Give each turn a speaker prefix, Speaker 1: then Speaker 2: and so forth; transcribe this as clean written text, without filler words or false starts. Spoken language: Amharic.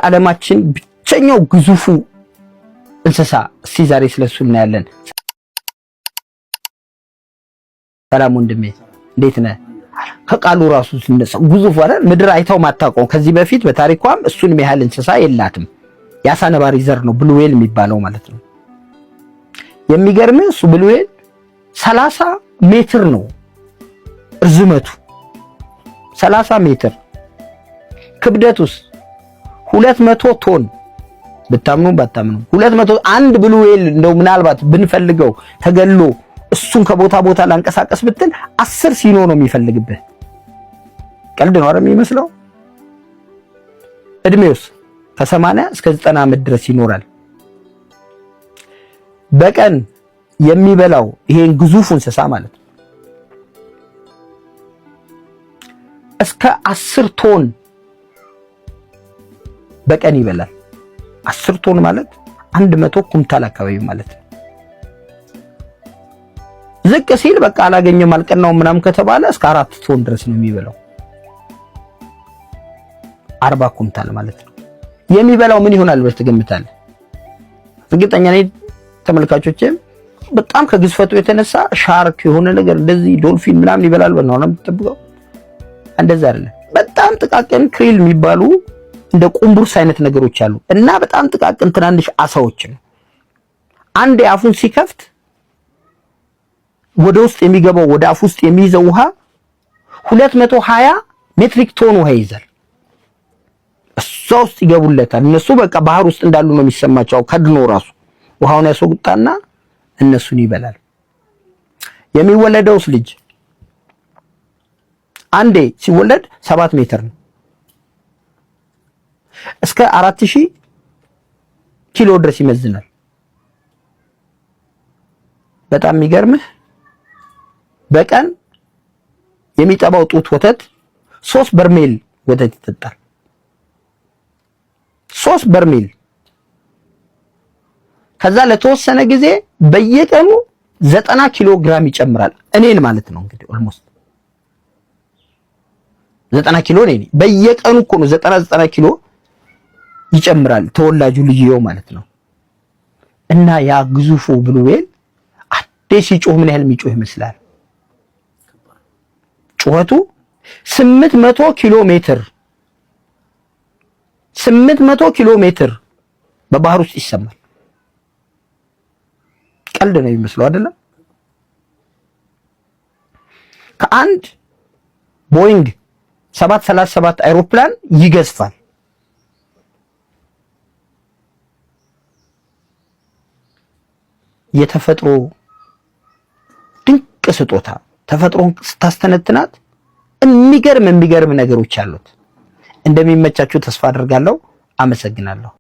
Speaker 1: የዓለማችን ብቸኛው ግዙፉ እንስሳ፣ እስቲ ዛሬ ስለሱ እናያለን። ሰላም ወንድሜ፣ እንዴት ነህ? ከቃሉ ራሱ ስነሳ ግዙፍ አይደል? ምድር አይታው ማታውቀው፣ ከዚህ በፊት በታሪኳም እሱን ያህል እንስሳ የላትም። የአሳ ነባሪ ዘር ነው blue whale የሚባለው ማለት ነው። የሚገርምህ እሱ blue whale 30 ሜትር ነው እርዝመቱ፣ 30 ሜትር። ክብደቱስ 200 ቶን። ብታምኑ ባታምኑ 200። አንድ blue whale እንደው ምናልባት ብንፈልገው ተገሎ እሱን ከቦታ ቦታ ላንቀሳቀስ ብትል 10 ሲኖ ነው የሚፈልግብህ። ቀልድ ነው አይደል የሚመስለው? እድሜውስ ከ80 እስከ 90 ዓመት ድረስ ይኖራል። በቀን የሚበላው ይሄን ግዙፍ እንስሳ ማለት ነው እስከ 10 ቶን በቀን ይበላል። 10 ቶን ማለት 100 ኩንታል አካባቢ ማለት ነው። ዝቅ ሲል በቃ አላገኘም አልቀናውም ምናምን ከተባለ እስከ 4 ቶን ድረስ ነው የሚበላው። 40 ኩንታል ማለት ነው። የሚበላው ምን ይሆናል ብለህ ትገምታለህ? እርግጠኛ ነኝ ተመልካቾቼም በጣም ከግዝፈቱ የተነሳ ሻርክ የሆነ ነገር እንደዚህ ዶልፊን ምናምን ይበላል ብለህ ነው የምትጠብቀው። እንደዛ አይደለም። በጣም ጥቃቅን krill የሚባሉ እንደ ቁምቡርስ አይነት ነገሮች አሉ እና በጣም ጥቃቅን ትናንሽ አሳዎች ነው። አንድ አፉን ሲከፍት ወደ ውስጥ የሚገባው፣ ወደ አፍ ውስጥ የሚይዘው ውሃ 220 ሜትሪክ ቶን ውሃ ይይዛል። እሷ ውስጥ ይገቡለታል። እነሱ በቃ ባህር ውስጥ እንዳሉ ነው የሚሰማቸው። ከድኖ ራሱ ውሃውን ያስወጣና እነሱን ይበላል። የሚወለደውስ ልጅ አንዴ ሲወለድ 7 ሜትር ነው። እስከ 4000 ኪሎ ድረስ ይመዝናል። በጣም የሚገርምህ በቀን የሚጠባው ጡት ወተት 3 በርሜል ወተት ይጠጣል። 3 በርሜል። ከዛ ለተወሰነ ጊዜ በየቀኑ 90 ኪሎ ግራም ይጨምራል። እኔን ማለት ነው እንግዲህ almost 90 ኪሎ ነኝ። በየቀኑ እኮ ነው 90 90 ኪሎ ይጨምራል ተወላጁ ልጅየው ማለት ነው። እና ያ ግዙፉ blue whale አንዴ ሲጮህ ምን ያህል የሚጮህ ይመስላል? ጩኸቱ 800 ኪሎ ሜትር፣ 800 ኪሎ ሜትር በባህር ውስጥ ይሰማል። ቀልድ ነው የሚመስለው አይደለም? ከአንድ ቦይንግ 737 አይሮፕላን ይገዝፋል። የተፈጥሮ ድንቅ ስጦታ፣ ተፈጥሮን ስታስተነትናት የሚገርም የሚገርም ነገሮች አሉት። እንደሚመቻችሁ ተስፋ አድርጋለሁ። አመሰግናለሁ።